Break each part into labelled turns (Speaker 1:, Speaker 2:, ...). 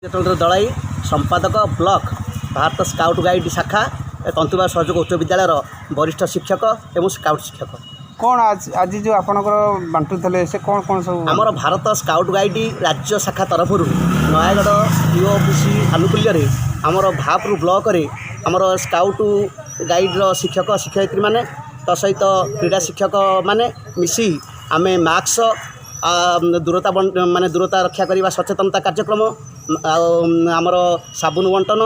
Speaker 1: ଚନ୍ଦ୍ର ଦଳାଇ, ସମ୍ପାଦକ, block Bharat scout guide ଶାଖା, ତନ୍ତୁବା ସହଯୋଗ ଉଚ୍ଚ ବିଦ୍ୟାଳୟର ବରିଷ୍ଠ ଶିକ୍ଷକ ଏବଂ ସ୍କାଉଟ୍ ଶିକ୍ଷକ।
Speaker 2: କ'ଣ ଆଜି ଯେଉଁ ଆପଣଙ୍କର ବାଣ୍ଟୁଥିଲେ, ସେ କ'ଣ କ'ଣ ସବୁ?
Speaker 1: ଆମର ଭାରତ ସ୍କାଉଟ୍ ଗାଇଡ୍ ରାଜ୍ୟ ଶାଖା ତରଫରୁ ନୟାଗଡ଼ ଇଓ ଅଫିସ୍ ଆନୁକୂଲ୍ୟରେ ଆମର ଭାପୁର ବ୍ଲକରେ ଆମର ସ୍କାଉଟ୍ ଗାଇଡ଼ର ଶିକ୍ଷକ ଶିକ୍ଷୟିତ୍ରୀମାନେ, ତା ସହିତ କ୍ରୀଡ଼ା ଶିକ୍ଷକମାନେ ମିଶି ଆମେ ମାସ୍କ, ଦୂରତା, ମାନେ ଦୂରତା ରକ୍ଷା କରିବା ସଚେତନତା କାର୍ଯ୍ୟକ୍ରମ, ଆଉ ଆମର ସାବୁନ ବଣ୍ଟନ,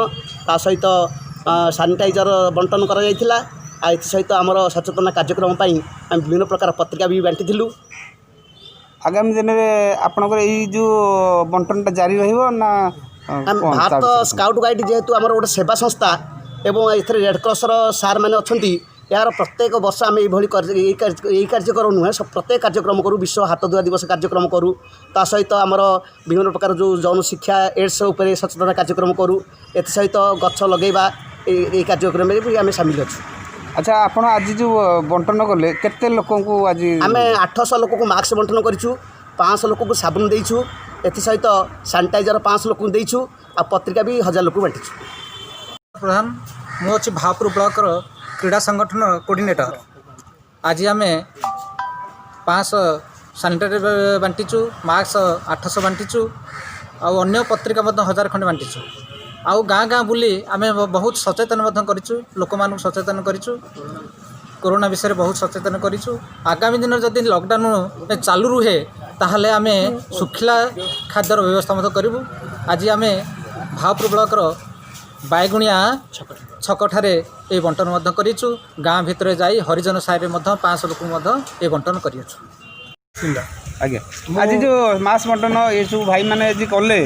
Speaker 1: ତା ସହିତ ସାନିଟାଇଜର ବଣ୍ଟନ କରାଯାଇଥିଲା। ଆଉ ଏଥିସହିତ ଆମର ସଚେତନ କାର୍ଯ୍ୟକ୍ରମ ପାଇଁ ଆମେ ବିଭିନ୍ନ ପ୍ରକାର ପତ୍ରିକା ବି ବାଣ୍ଟିଥିଲୁ।
Speaker 2: ଆଗାମୀ ଦିନରେ ଆପଣଙ୍କର ଏଇ ଯେଉଁ ବଣ୍ଟନଟା ଜାରି ରହିବ ନା କ'ଣ ତା
Speaker 1: ଭାରତ
Speaker 2: ବିଷୟରେ?
Speaker 1: ସ୍କାଉଟ୍ ଗାଇଡ଼ ଯେହେତୁ ଆମର ଗୋଟେ ସେବା ସଂସ୍ଥା ଏବଂ ଏଥିରେ ରେଡ଼୍ କ୍ରସ୍ର ସାର୍ ମାନେ ଅଛନ୍ତି, ଏହାର ପ୍ରତ୍ୟେକ ବର୍ଷ ଆମେ ଏଇଭଳି ଏଇ କାର୍ଯ୍ୟକ୍ରମ ନୁହେଁ, ପ୍ରତ୍ୟେକ କାର୍ଯ୍ୟକ୍ରମ କରୁ। ବିଶ୍ୱ ହାତ ଧୁଆ ଦିବସ କାର୍ଯ୍ୟକ୍ରମ କରୁ। ତା ସହିତ ଆମର ବିଭିନ୍ନ ପ୍ରକାର ଯେଉଁ ଯୌନ ଶିକ୍ଷା, ଏଡ୍ସ ଉପରେ ସଚେତନ କାର୍ଯ୍ୟକ୍ରମ କରୁ। ଏଥିସହିତ ଗଛ ଲଗାଇବା, ଏଇ କାର୍ଯ୍ୟକ୍ରମରେ ବି ଆମେ ସାମିଲ ଅଛୁ।
Speaker 2: ଆଚ୍ଛା, ଆପଣ ଆଜି ଯେଉଁ ବଣ୍ଟନ କଲେ, କେତେ ଲୋକଙ୍କୁ ଆଜି?
Speaker 1: ଆମେ 800 ଲୋକକୁ ମାସ୍କ ବଣ୍ଟନ କରିଛୁ, 500 ଲୋକକୁ ସାବୁନ ଦେଇଛୁ, ଏଥିସହିତ ସାନିଟାଇଜର 500 ଲୋକଙ୍କୁ ଦେଇଛୁ ଆଉ ପତ୍ରିକା ବି 1000 ଲୋକକୁ ବାଣ୍ଟିଛୁ।
Speaker 3: ପ୍ରଧାନ, ମୁଁ ଅଛି ଭାପୁର ବ୍ଲକର କ୍ରୀଡ଼ା ସଂଗଠନର କୋଅର୍ଡ଼ିନେଟର। ଆଜି ଆମେ 500 ସାନିଟାରୀ ବାଣ୍ଟିଛୁ, ମାସ୍କ 800 ବାଣ୍ଟିଛୁ ଆଉ ଅନ୍ୟ ପତ୍ରିକା ମଧ୍ୟ 1000 ଖଣ୍ଡେ ବାଣ୍ଟିଛୁ। ଆଉ ଗାଁ ଗାଁ ବୁଲି ଆମେ ବହୁତ ସଚେତନ ମଧ୍ୟ କରିଛୁ, ଲୋକମାନଙ୍କୁ ସଚେତନ କରିଛୁ, କରୋନା ବିଷୟରେ ବହୁତ ସଚେତନ କରିଛୁ। ଆଗାମୀ ଦିନରେ ଯଦି ଲକଡାଉନ୍ ଚାଲୁ ରୁହେ, ତାହେଲେ ଆମେ ଶୁଖିଲା ଖାଦ୍ୟର ବ୍ୟବସ୍ଥା ମଧ୍ୟ କରିବୁ। ଆଜି ଆମେ ଭାପୁର ବ୍ଲକର ବାଇଗୁଣିଆ ଛକଠାରେ ଏହି ବଣ୍ଟନ ମଧ୍ୟ କରିଛୁ। ଗାଁ ଭିତରେ ଯାଇ ହରିଜନ ସାହିରେ ମଧ୍ୟ 500 ଲୋକଙ୍କୁ ମଧ୍ୟ ଏ ବଣ୍ଟନ କରିଅଛୁ।
Speaker 2: ଆଜ୍ଞା, ଆଜି ଯେଉଁ ମାସ୍କ ବଣ୍ଟନ ଏସବୁ ଭାଇମାନେ ଆଜି କଲେ,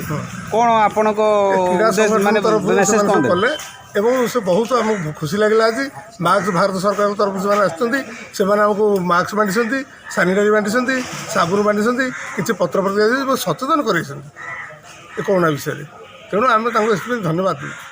Speaker 2: କ'ଣ ଆପଣଙ୍କ
Speaker 4: କ୍ରୀଡ଼ା
Speaker 2: ଉଦ୍ଦେଶ୍ୟ,
Speaker 4: ସଂଗଠନ
Speaker 2: ମାନେ
Speaker 4: ତରଫରୁ
Speaker 2: ମେସେଜ
Speaker 4: ସେମାନେ
Speaker 2: କ'ଣ
Speaker 4: ସବୁ
Speaker 2: ଦେବେ?
Speaker 4: କଲେ ଏବଂ ସେ ବହୁତ ଆମକୁ ଖୁସି ଲାଗିଲା। ଆଜି ମାସ୍କ ଭାରତ ସରକାରଙ୍କ ତରଫରୁ ସେମାନେ ଆସିଛନ୍ତି, ସେମାନେ ଆମକୁ ମାସ୍କ ବାଣ୍ଟିଛନ୍ତି, ସାନିଟାଇଜର ବାଣ୍ଟିଛନ୍ତି, ସାବୁନ ବାଣ୍ଟିଛନ୍ତି, କିଛି ପତ୍ର ପତ୍ରିକା ଦେଇ ସଚେତନ କରାଇଛନ୍ତି ଏ କରୋନା ବିଷୟରେ। ତେଣୁ ଆମେ ତାଙ୍କୁ ଏଥିପାଇଁ ଧନ୍ୟବାଦ ଦେଉଛୁ।